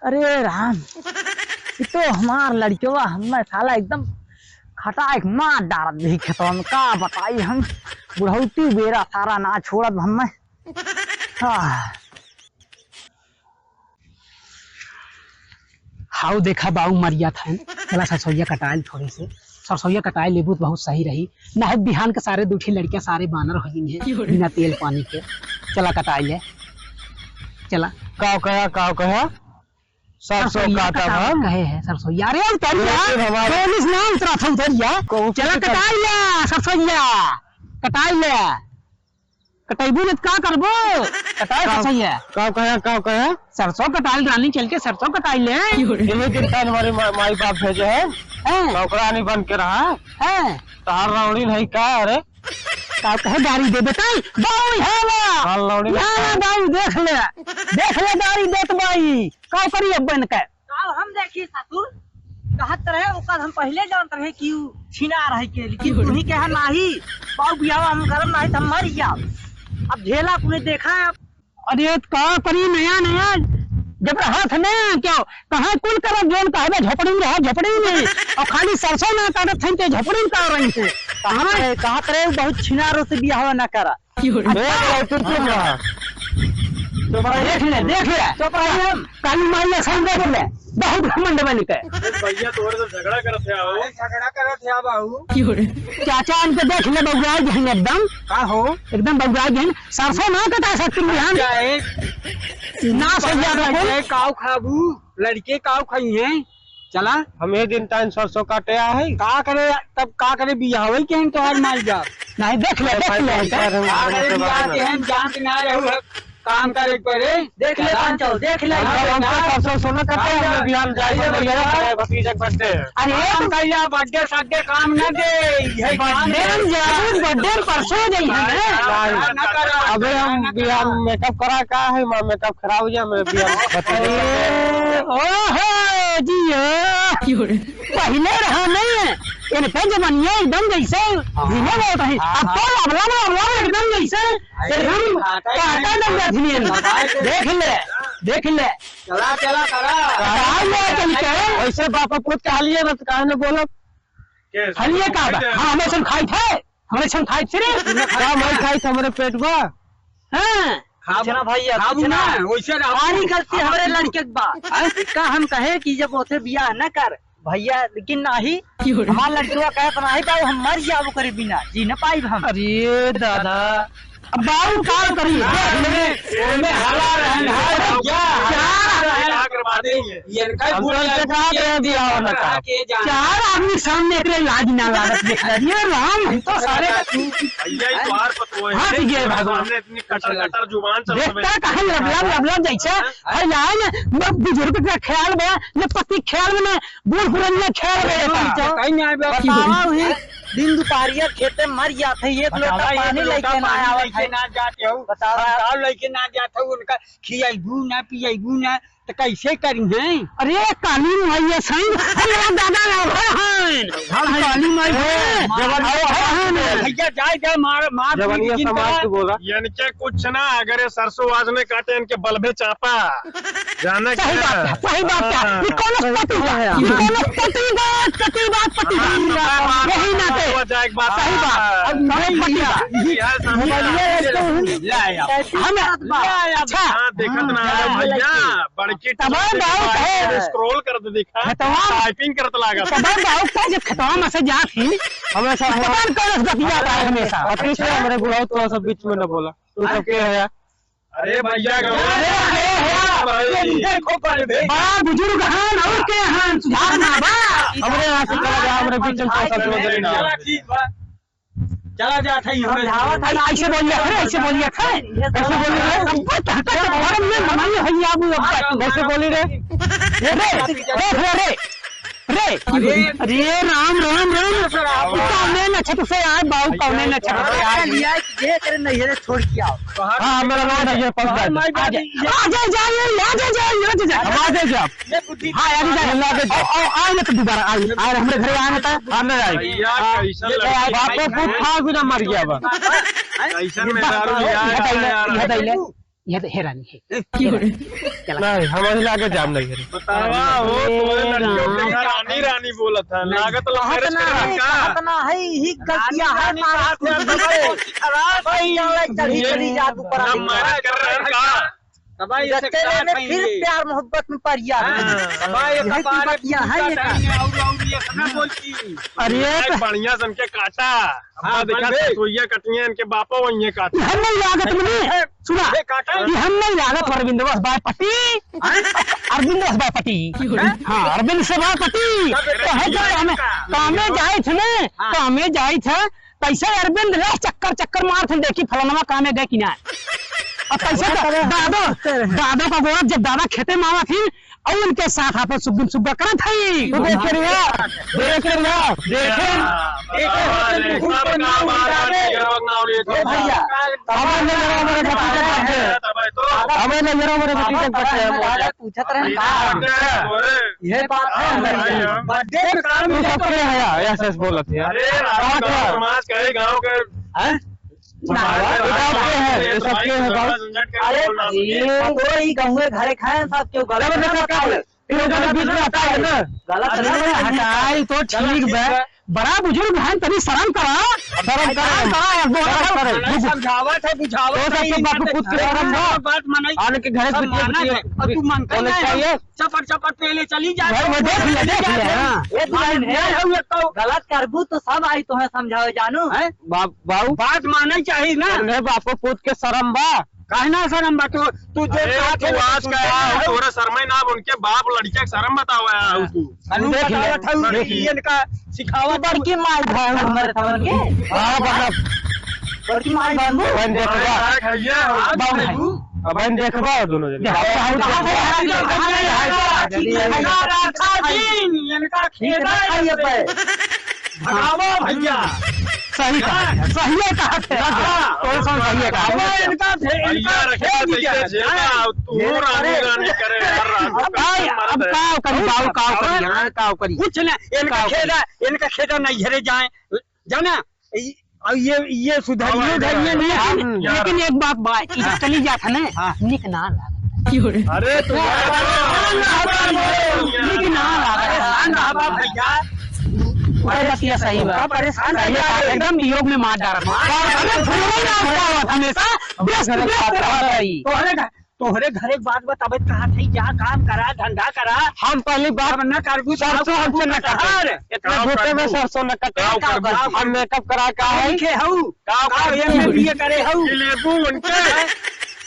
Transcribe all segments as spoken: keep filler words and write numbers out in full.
अरे राम, ये तो हमार लड़कवा हमें साला एकदम खटाई के मार डारत भी खेतवा में। का बताई हम, बुढ़ौती बेरा सारा ना छोड़त हमें। हाँ। हाउ देखा बाऊ मरिया था, चला सरसोइया कटाइल थोड़ी से। सरसोइया कटाइल लेबू तो बहुत सही रही, ना है बिहान के सारे दूठी लड़कियां सारे बानर हो गई हैं बिना तेल पानी के। चला कटाइल है, चला। काव कहा, काव कहा? सरसों सरसोइया काटा कटावा हम। कहे है सरसोइया। अरे उतरिया, लेकिन हमारे पुलिस ना उतरा था उतरिया। कहूँ चला किसी का कटाइल है सरसोइया, कटाइल है। कटैबू न त का करबो? कटाई का, सरसोइया। का कहे, का कहे? सरसों कटाइल रानी चल के सरसों कटाइल ले। यही दिन का हमारे मा-, माई बाप भेजे हैं। हैं? नौकरानी बन के रहा। हैं? तहार लौड़ी नहीं का रे? का कहे गारी दे बेटा? बाऊ यहाँ ला। तहार लौड़ी यहाँ ला बाऊ देख ले। देख ले गारी देत बाई। का करी अब बन के? काल हम देखी ससुर, कहत रहे, ओकर हम पहिले जानत रहे कि ऊ छिनार है के, लेकिन तू ही कहा नाही, बाऊ बियाह हम करम नाही, त हम मर जाब। अब झेला तूने देखा है। अरे, त का करी नया नया, जब रहत है ना, क्या, कहाँ कुल करब, जोन कहबे झोपड़ी में रहा, झोपड़ी में, और खाली सरसों ना काटत हैं, तो झोपड़ी में का रही थे? कहाँ, कहत रहे, बहुत छिनारों से बियाह ना करा। ए, भाई, तू चुप रहा। चुप रहा। देख ले, देख ले। चुप रहा हम। काली माई असन देख ले। बहुत घमंड बन के। अरे भैया, तोहरे से झगड़ा करत है, आओ। अरे झगड़ा करत है, बाबू। चाचा इनके देख ले, बउराई गहन एकदम। का हो? एकदम बउराई गहन। सरसों ना कटा सकती बिहान। क्या है? ना सही लड़के काव खाबू, लड़के काव खाई हैं। चला। हम ये दिन टाइम सरसों काटे आए हैं। का करे, तब का करे, बियाहवे के हैं तोहार माई बाप। नहीं, देख ले, देख ले। का करे, बियाह के हैं, जान के ना रहू है, काम करे के पड़े। देख ले, चला। पंचो, देख ले। हम तो सरसों सोना काटे, हम बिहान जाए, भैया, भतीजा के birthday है। अरे, हम कहिया birthday सड्डे काम ना दे, ये काम birthday में जाबू, birthday में परसों जाई है ना। ना, ना करा। अबे हम बिहान makeup करा का है, माँ makeup खराब हो जाए, मैं बिहान अरे, ओहो, जियो। पहिले रहा नहीं, इनके जमनिया एकदम जैसे हाँ। धीमे बहुत है। हाँ, अब तो हाँ। लबला में, लबला में एकदम जैसे, हाँ, एकदम हाँ, काटा दंगा धीमे। हाँ, देख ले, देख ले। चला, चला, करा। कहा ले चल के? ऐसे बाप पूत कहा लिए ना, तो कहा ना बोलब? के हलिए का बा? हाँ, हमें सुन खाई थे, हमें सुन खाई थे रे। का मैं खाई थे, हमरे पेट बा? हाँ। खाबू, अच्छा ना भैया, खाबू अच्छा ना, ना। वैसे रहो। सारी गलती हमरे लड़के के बा। हाँ? का हम कहे कि जब ओसे बियाह न कर, भैया, लेकिन नाही, क्यों रे? हमार लड़कवा कहत नाही, बाबू, हम मर जाबो करे बिना, जी न पाइब हम। अरे दादा, अब बाबू का करी? ओमे, ओमे हला रहन, हला क्या? क्या? इनका हम बोल तो रहे हैं, कहा थे अभी आओ ना कहा। चार आदमी सामने एकरे लाज ना लागत देख रहा। ये राम, हम तो सारे भैया, ये द्वार पर तो है। हाँ, ठीक है, भगवान। सामने इतनी कटर कटर जुबान चल रही है। देखता कहाँ लबलब, लबलब जैसे, हाँ? है ना, ना, ना बुजुर्ग का ख्याल बा, ना पति ख्याल में, ना बूढ़ पुरनिया ख्याल में। हाँ, कहीं नहीं आवे। बताओ ही, दिन दुपहरिया खेते मर जात है, एक लोटा बताओ, एक पानी लोटा लेके ना पानी आवत लेके है। ना जाते हो। बताओ। हम गाँव लेके ना जाते हो, उनका खियाइबू ना, पियाइबू ना, तो कैसे करी हैं? अरे, काली माई है सही, हमरा दादा ना है हैं। हम काली माई है। जवान आओ, हैं। भैया, जाए, जाए, मार, मार जवानिया पीट समाज जिनका। के बोला। यानी क्या कुछ ना, अगर ये सरसों आज नहीं काटे, इनके बलबे चापा। जाने सही क्या? बात है, सही बात है। हाँ। ये कौन पति है? ये कौन पति बात, पति बात, पति हाँ, बात? तो मैं बात यही करता नाते। हूँ, जाए एक बात। सही बात। हाँ। अब मैं पति बात। ये है समझ। मोबाइल ले लेते हैं। ले आओ। हम ले आओ। अच्छा। हाँ, देखत ना हाँ, भैया, लड़की। बड़की तब टूट बाबू गई, है। Scroll करत दिखा, खतवा। Typing करत लागत। तब बाबू का जब खतवा में से जात ही, हमेशा खतवा में कौन बतिया रहा है हमेशा? अति से हमरे बुढ़ऊ तो सब बीच में न बोला। तू सब के है यार? अरे भैया, अरे, अरे, अरे, भाई। ये देखो पर बे। बा बुजुर्ग हन और के हन, सुधार ना बा। हमरे यहाँ से चला गया, हमरे बीच में कौन सा बोल रही ना? चला ठीक बा। चला जात है, हम समझावत है, ऐसे बोलिए, अरे, ऐसे बोलिए, अरे, ऐसे बोलिए, अरे, अब तो हटा के घर में बनाई है, ये आबू, अब तक। कैसे बोली रे? रे, रे, रे, रे, रे। अरे। अरे, राम, राम, राम। कौने नक्षत्र से आए, बाबू, कौने नक्षत्र से आए? लिया, ये करे नहीं, ये छोड़ के आओ। हाँ, मेरा नाम है, ये पाँच बार। आ जा, आ जा, आ जा, आ जा, आ जा। हम आ जाए क्या? ये बुद्धि हाँ, आ जा, आ जा। आ, आ, आ, ना तो दोबारा, आ, आ, हमरे घरे आए ना तो। हम नहीं आए। भैया, हाँ, कैसन ये लड़की बाप को है? भूत खा बिना मर गया बा। कैसन मेहरारू बियाह है यार? हटाइले। ये तो हे रानी है। ए, हे रानी। चला। नहीं, हमारे लागे जाम नहीं है। बतावा हो, अरे तोरे लड़कियों के राम। रानी रानी बोलत है, लागत ला कहत marriage ना करे है, का? कहत ना है, यही गलतियाँ है, रानी मारा रानी खुद बात से। खराब है, यहाँ चढ़ी ये चढ़ी जात ऊपर ना आदमी। Marriage कर रहे हैं का? तबाही से जच्चे का में फिर खाएंगे? प्यार मोहब्बत में पड़ गया। हाँ, तबाही यही कपारे बतिया है पूछा ये का? करेंगे, और, और ये ना बोलती। अरे ये तो बढ़िया सन के काटा। हाँ, अब देखा बंदे। सरसोईया कटिया इनके बापो वहीं काटा। ये हम नहीं लागत में नहीं। सुना, ये काटा। ये हम नहीं लागत अरविंद बस बाय पटी। हाँ? अरविंद बस बाय पटी। हाँ, अरविंद से बाय पटी। तो है जो हमें कामे जाए थे ना, हाँ। कामे जाए थे, कैसे अरविंद रह चक्कर चक्कर मार थे, देखी फलानवा कामे गए कि ना। और कैसे तो दादो, दादो का गोरख जब दादा खेते में आवा थी, और उनके साथ आपन सुगुन सुग्गा करत हई। तो देख के रिया, देख के रिया, देखे। ए भैया, अब नहीं जरा हमारे भतीजा के, अब नहीं जरा हमारे भतीजा के। पूछत रहे का? ये बात है, हम नहीं। Birthday पे काम तू सबके है, ऐसे ऐसे बोलत है। अरे, राजू गाँव समाज का है, गाँव का। हैं? ये सबके है, ये सबके है, बाबू। अरे, ये तो ई गाँव में घरे खाए, सब क्यों गलत ना बताओ। फिर वो बीच में आता है ना। गलत अरे, ना, हटाई तो ठीक बा। बड़ा बुजुर्ग है, तनी शर्म करा। शर्म करा। शर्म करा, एक दो शर्म करा। समझावत है, बुझावत तो सबके नहीं, बापू खुद के शर्म बा। बात माने। आने के घरे सब कुछ माना है, और तू मानता ही नहीं। चपट चपट पहले चली जा। घर में देख लिया, देख लिया, हाँ। ये तो नहीं है, ये तो गलत करबू तो सब आई तोहे समझावे जानू। हैं? बाप, बाऊ। बात माने चाहिए ना। उन्हें बापो पूत के शर्म बा। काहे ना शर्म बा? तू, तू जो अरे, बात तू है, आज तू का सुनता है, है। तोरा शर्म ही ना, अब उनके बाप लड़किया के शर्म बतावा है, हाँ। तू। अनु देख ले, बतावत हऊ देख कि ले। इनका सिखावत तू बड़की माई भाई हमरे तमन के। हाँ, बाप। बड़की माई बाबू। बहन देखबा। बाप है। अब बहन देखबा दोनों जने। देखबा, देखबा। इनका खेदा है ये पे। भगावा भैया। सही कहा, सही है कहा थे। हाँ। कौन सा सही है कहा? अब इनका भे-, इनका भैया रखे खेद तो दिया। कैसे झेला? तू रानी रानी करे हर रात। अब भाई, अब का करी बाबू, का करी, हाँ, का करी? कुछ ना, इनका का करी? खेदा, इनका खेदा नहीं झरे जाए, जाना? ई, अब ये, ये सुधरियो अब धरिए नहीं, हम लेकिन, लेकिन एक बात बा, ई हाँ। चली जात है ना, हाँ। निक ना लागत। अरे तो यार, निक ना लागत। परेशान ना बा भैया। अरे बतिया सही बा। का परेशान सही बा, भैया? एकदम वियोग में मार डालत। अरे भूल ना आवत हमेशा, व्यस्त, व्यस्त रहत है। तोहरे घर, तोहरे घरे के बात बतावे कहा थे, जा काम करा, धंधा करा। हम पहली बात अब न करबू तो सरसों हम हमसे न कटा। शहर। इतना काम धूपे में करबू। सरसों न कटे। काम करबू। हम मेकअप करा का है? लिखे हऊ। काम का करबू। एम ए बी ए करे हऊ। जिलेबू उनके।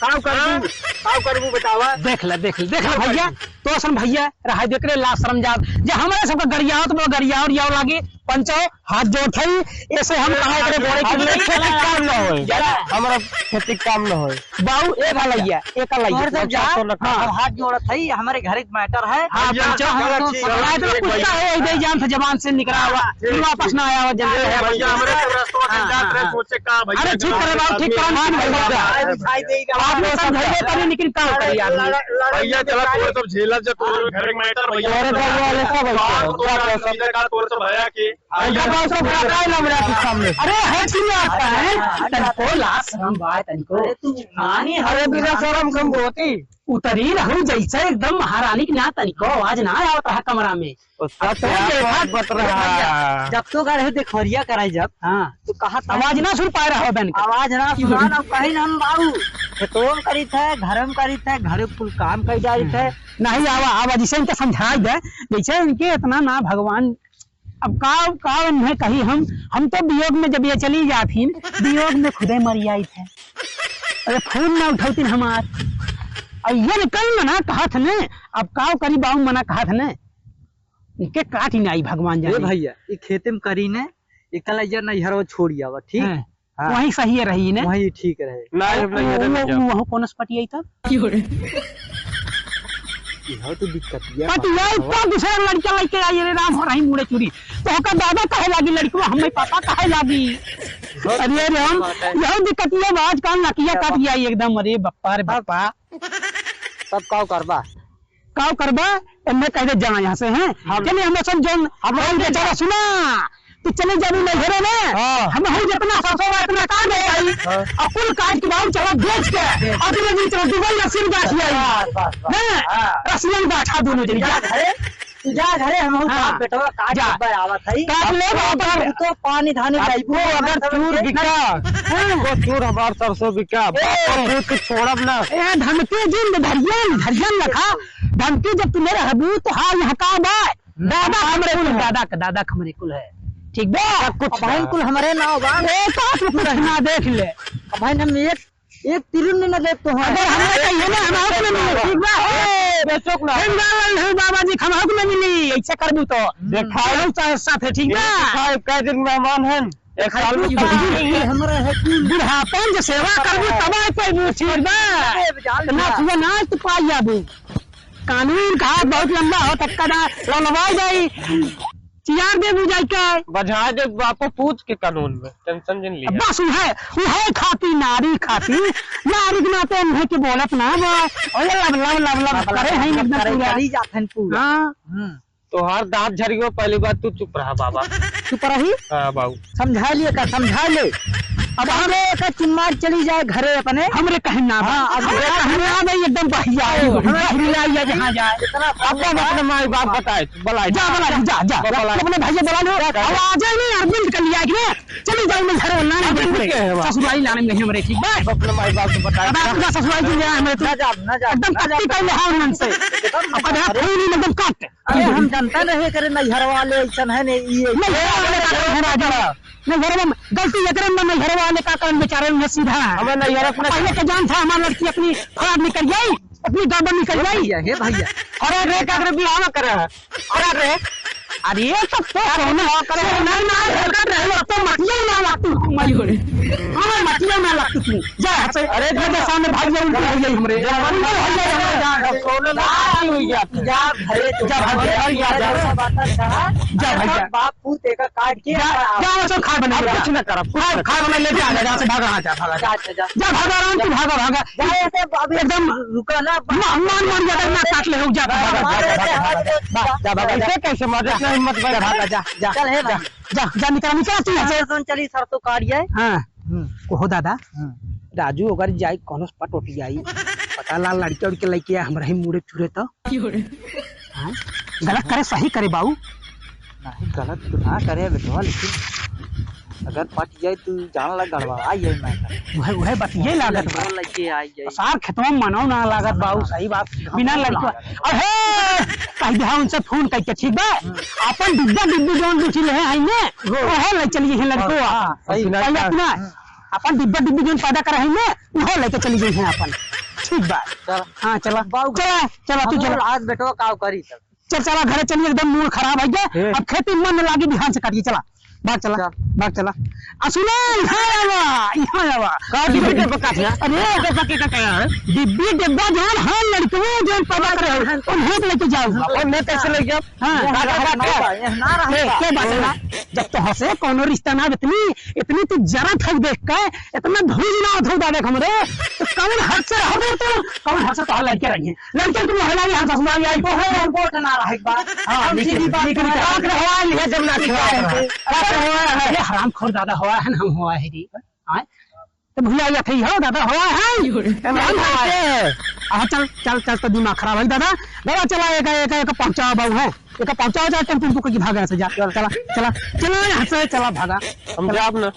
काम करबू। काम करबू बतावा। देख ले, देख ले, देख ले भैया, तो असन भैया रहा देख रे लाज शर्म जाब। जे हमारे सबका गरियावत बा, गरियाव, गरियाव लागे, पंचो, हाथ जोड़त हई, ऐसे हम कहा एकरे गोड़े के लिए खेती काम न होए। जरा। हमरा खेती काम न होए। बाऊ, एक लइया, एक लइया। तोहर सब जा, सरसों न कटा। हाँ। हम हाथ जोड़त हई, हमरे घरे के matter है। हाँ, भैया, पंचो, हम चलो, तो ठीक है, बात ठीक कुछ है। का है, इधर जान से जबान से निकला हुआ, ठीक, फिर वापस ठीक। ना आया हुआ, जल्दी। अरे भैया, हमरे तो रस्तवा से हाँ, जात हाँ, रहे, हाँ। सोचे का भैया, अरे, ठीक करे बाबू, ठीक करे, ठीक करे। भाई, भाई, भाई, आप लोग समझाइए तभी, लेकिन का करिए आदमी? लड़ा, लड़ा, भैया, चला, तोरे सब झेला, जब तोरे घर में matter, भैया। तोरे घर वाले का भैया? बात तो का, का, का, तोरे सब भैया के भैया, बात तो बड़ा काहे लग रहा है कुछ सामने? अरे, है कि नहीं आता है? तनिको लाज शरम बा, तनिको। अरे, तू नानी अरे, हवे बिना ना। शरम कम होती। उतरी रहू जैसे एकदम महारानी के ना, तनिको आवाज ना आवत रहा कमरा में। ओ, अब सब तो क्या देखा, बात बत रहा भैया, है? जब तो गए देखोरिया कराई जब, हाँ। तो कहा था आवाज ना सुन पाए रहा बहन के। आवाज ना सुना ना, कहीं ना हम बाबू। खेतों करी थे, घर में करी थे, घर कुल काम कर जा रही थे। नहीं, आवा, आवा, जैसे इनके समझाई दे, जैसे इनके इतना ना भगवान, अब का, का इन्हें कही हम, हम तो वियोग में जब ये चली जाथिन, वियोग में खुदे मर जाई थे। अरे फोन ना उठौतिन हमार। और ये निकल मना कहत ने, अब का करी बाबू मना कहत ने, इनके काट ही ना आई भगवान ए जाने। भैया, ई खेते में करी ने, ई कलैया नैहरवा छोड़ी आवा, ठीक? हैं। हाँ। वहीं सही रही ने। वहीं ठीक रहे। ना, अब नहीं है, वो, नहीं वो, जाओ। वो कौन से पटियाई तब? क्यों रे? यह तो दिक्कत है। पटियाई तो दूसरा लड़का लेके आई रे राम, हो रही मुड़े चूड़ी। तो ओकर दादा कहे लागी लड़कवा, हमें पापा कहे लागी। अरे राम, बात है। यह दिक्कत ये बा, आजकल नकिया काट गया एकदम। अरे बप्पा रे बप्पा। तब का करबा? का करबा? एन्ने कह दे, जा यहाँ से, हैं? हम चलिए, हम सब जौन, हम हमारे जौन बेचारा सुना, तो चले जाबू नैहरे में। हाँ। हम हूँ जितना सरसों बा, इतना काट दे आई। हाँ। और कुल काट के बाबू चला बेच के, अगले दिन चला दुबई रसीन गाठी आई। बस, बस, बस। हैं? हाँ। रसियन गाठा दोनों जने। जा घरे, तू जा घरे, हम हूँ हाँ। बाप बेटवा काट जा। के बरावत है। काट ले अब बाबा। तू तो पानी धानी अब लाइबू, तो अगर हम सब चूर के बिका, हाँ। तो चूर हमार सरसों बिका, ए। बाप को छोड़ब ना। ए, धमकी जिन धरियन, धरियन रखा। धमकी जब तुम्हें रहबू, तो हाल यहाँ का बा? दादा हमरे कुल, दादा का, दादा का हमरे कुल है। ठीक बा? सब कुछ अब बहन बा। कुल हमरे नाव बा। ए, तो आप कुछ ना देख ले। अब बहन हम एक, एक तिरुन में ना देख तो है। अगर हमरे कहिए ना, हम आँख में मिले, ठीक बा? ए, बेचोक ना। हम ना लड़ रहे बाबा जी, हम आँख में मिली, ऐसे करबू तो। देखा। हम साथ, साथ है, ठीक बा? देखा, कै दिन मेहमान हैं, एक साल में ये, ये हमरे है कुल। बुढ़ापन जे सेवा करबू, तब आए पैबू, ठीक बा? ए, जाल ना बा। सुबह नाच तो पाई जाबू। कानून का हाथ बहुत लंबा हो, तब का ना ललवाई जाई। चियार दे बुझाई का। बझाए दे बापो पूछ के कानून में, tension जिन लिया। बस उहे, उहे खाती, नारी खाती, नारी के नाते उन्हें के बोलत ना बा। ओए लब, लब, लब, लब लब, करे लब, हैं लब, एकदम करे, पूरा। करी जात हैं पूरा। हाँ। हम्म। तोहार दाँत झरियो, पहली बात तू चुप रहा बाबा। चुप रही? हाँ बाबू। समझा लिए का, समझा ले। अब हम एक चिन्मार चली जाए घरे अपने। हमरे कहीं ना हाँ, अब हमरे जा। कहीं ना भाई, एकदम बहिया है, ओ, हमरे बहिया है, जहाँ जाए। इतना अब हम अपने माई बाप बताए, बुलाए। जा, बुला, जा, जा, बा-, बुलाए। अपने भैया बुला लो। जा, जा, अब जा। आ जाए नहीं, अरविंद कर लिया कि ना, चली जाए मैं घर, लाने अरविंद नहीं के है वहाँ। ससुराली लाने नहीं हमरे, ठीक बा? अब अपने माई बाप को बताए। अब आपका ससुराली चली जाए हमरे, तू ना जा, ना जा, एकदम ना जा। कत्ती कर ले, हाँ, उनसे। एकदम अब यहाँ अरे। खून ही एकदम कट। अरे, हम जानता नहीं, एकरे नैहर वाले ऐसन है, नहीं, ये नैहर वाले का करन है राजा? नैहर में गलती एकरे में, नैहर वाले का करन बेचारे में सीधा है। हमें नैहर अपने पहले तो जान था, हमारी लड़की अपनी फरार निकल गई, अपनी गड़बड़ निकल गई। भैया, हे भैया। अरे रे, का करे बियाह करे है? अरे रे, अरे ये तो, तो सोना, सोना ना हरकत रहे, अब तो मटिया ना लागतू, माई गोरे। हाँ, मटिया ना लागतू तू। जा यहाँ से। अरे, मेरे सामने भाग जा, उनके भैया ही हमरे। जा, उनके भैया ही हमरे। जा, जा, सोने ना आती हुई जा। जा, अरे, जा, भाग जा, जा, जा। जा, भाग जा। बाप पूत एक काट के जा, आ, जा, वो सब खा बना, अब जा। कुछ ना कर, अब कुछ खा, ना खा कर। बना, ले जा, जा, जा, से भागा, हाँ, जा, भागा, जा। जा, जा, जा। जा, भागा, आराम से भागा, भागा। जा, ऐसे अभी एकदम रुका ना, मा-, मान, मान, ज्यादा ना काट ले, जा, भागा, जा, भागा, जा, भागा, जा, भागा, जा, भागा। ऐसे कैसे मार, इतना हिम्मत भाई। जा, भागा, जा, जा, चल, हे जा। भाई। जा, जा, निकल, निकल, तू यहाँ से। हाँ, सुन, चली, सर तो काट जाए। हाँ। हम्म। कहो दादा, हम्म। राजू अगर जाई, कोनो पट उठ जाई, पता ला लड़के उड़के लेके आ, हमरा ही मुड़े चुरे तो। क्यों रे? हाँ? गलत करे, सही करे बाऊ। नहीं, गलत तो ना करे बेटवा, लेकिन अगर पट जाए, तू जान ला गड़बड़ा, यही मैं करे। वह, वह बात ये लागत बा। लड़के आई जाए। सार खेतवा में मनौ ना लागत बाऊ, सही बात। बिना लड़का। अरे, कह दे, हाँ, उनसे फोन करके, ठीक बा? हम्म। अपन डिब्बा डिब्बी जौन बिठी रहे हैं ने, हो। ओहे ले चली हैं लड़को। हाँ, सही। पहले अपना हम्म। अपन डिब्बा डिब्बी जौन पैदा करे हैं ने, ओहे लेके चली गई हैं अपन। ठीक बा। चल। हाँ, चला। बाऊ चला, चला, तू हम चला। आज बेटवा काव करी तब। चल, चला, घरे चली, एकदम मूड खराब है क्या? ए। अब खेती में मन लागी, बिहान से काटिए, चला। भाग चला, चल। भाग चला। आ सुना, यहाँ आवा, यहाँ आवा। का डिब्बी डिब्बा काट लिया? अरे, डिब्बा के का कहा है? डिब्बी डिब्बा जौन है, लड़कवे जौन पैदा करे हो, उन्हें तो लेके जाओ। अपन ने कैसे ले गया? हाँ। यहाँ रहा, यहाँ रहा, यहाँ ना रहा। ए, के बात है ना? जब तो हंसे, कोनो रिश्ता ना, इतनी, इतनी तू जरा थक देख के, इतना धूल ना उठो दादा हमरे, तो कौन हद से रहो तू, कौन हद से तो लड़के रही है। लड़के तुम हलावे, हम ससुराल आई को है, हमको तो ना रहे एक बार। हाँ, हम मीठी, सीधी बात मीठी, मीठी। रात रहो, ये जब ना खिलाए हैं। रात रहो, ये हरामखोर दादा हुआ है ना, हम हुआ है रे। हाँ? तो भैया, ये थे हो दादा, हुआ है। हम हुआ है। हाँ, चल, चल, चल, तो दिमाग खराब है दादा। दादा, चला, एक, एक, एक पहुंचाओ बाबू है। एक पहुंचाओ, जा, टेम्पो, टेम्पो की भागा से जा। चल। चला, चला, चला, यहाँ से चला, भागा। हम जाब ना।